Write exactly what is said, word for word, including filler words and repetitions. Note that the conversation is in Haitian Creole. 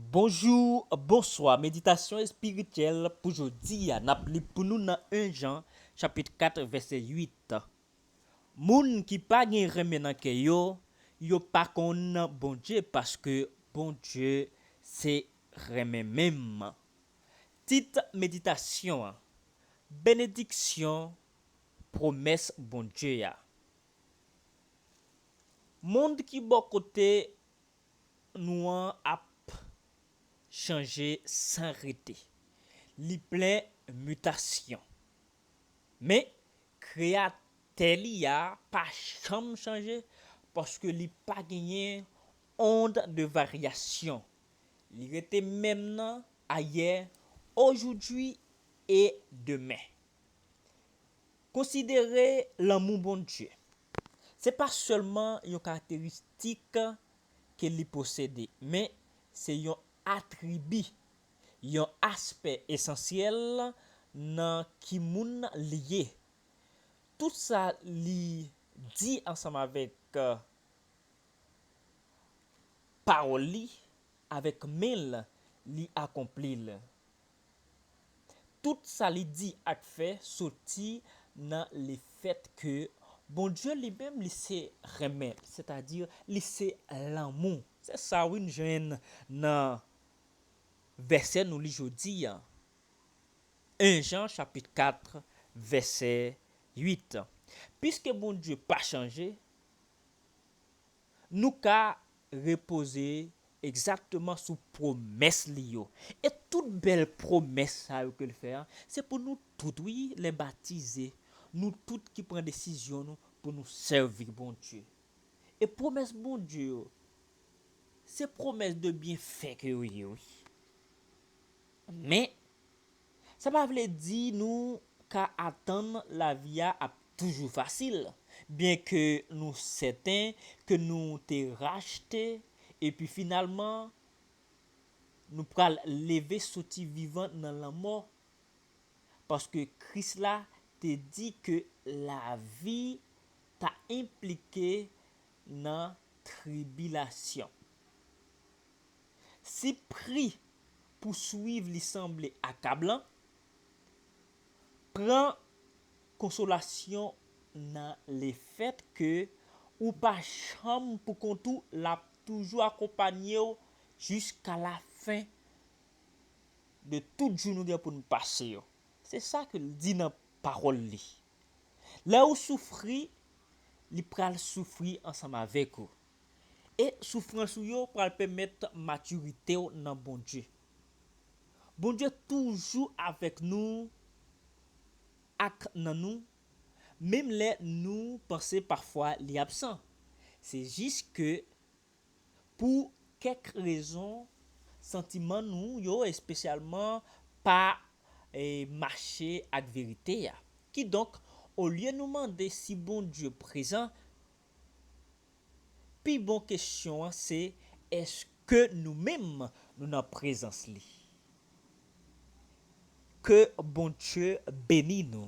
Bonjou, bonswa. Meditasyon espirityèl pou jodi a, n ap li pou nou nan en Jan, chapit kat, vèsè uit. Moun ki pa gen renmen nan kè yo, yo pa konn Bondye, paske Bondye se renmen menm. Tit meditasyon an, Benediksyon pwomès Bondye a. Mond ki bò kote nou an ap chanje san rete. Li plen mitasyon. Men, Kreyatè li a pa janm chanje, paske li pa genyen ond de varyasyon. Li rete menm nan ayè, ojoudwi e demen. Konsidere lanmou Bondye. Se pa sèlman yon karakteristik ke li posede, men se yon atribi, yon aspè esansyèl nan ki moun li ye. Tout sa li di ansanm avèk, euh, pawòl li, avèk men l, li akonpli l. Tout sa li di ak fè soti nan lefèt ke Bondye li menm li se renmen, sètadi li se lanmou. Se sa wi n jwenn nan vèsè nou li jodi a. En Jan chapit kat, vèsè uit. Piske Bondye pa chanje, nou ka repoze egzakteman sou pwomès li yo. E tout bèl pwomès sa yo ke l fè a, se pou nou tout, wi, lè batize, nou tout ki pran desizyon nou pou nou sèvi Bondye. E pwomès Bondye yo, se pwomès de byenfè ke yo ye, wi. Men, sa pa vle di nou ka atann lavi a ap toujou fasil, byenke nou sèten ke nou te rachte, epi finalman, nou pral leve soti vivan nan lanmò, paske Kris la te di ke lavi ta enplike nan tribilasyon. Si pri pou swiv li sanble akablan, pran konsolasyon nan lefèt ke ou pa janm pou kont ou, l ap toujou akonpanye w jiska lafen de tout jou nou gen pou n pase yo. Se sa ke l di nan pawòl li. Lè ou soufri, li pral soufri ansanm avèk ou. E soufrans ou yo pral pèmèt matirite w nan Bondye. Bondye toujou avèk nou ak nan nou, menm lè nou panse pafwa li absan. Se jis ke pou kèk rezon, santiman nou yo espesyalman pa, eh, mache ak verite a. Kidonk, olye nou mande si Bondye prezan, pi bon kesyon an se, èske nou menm nou nan prezans li? Ke Bondye beni nou.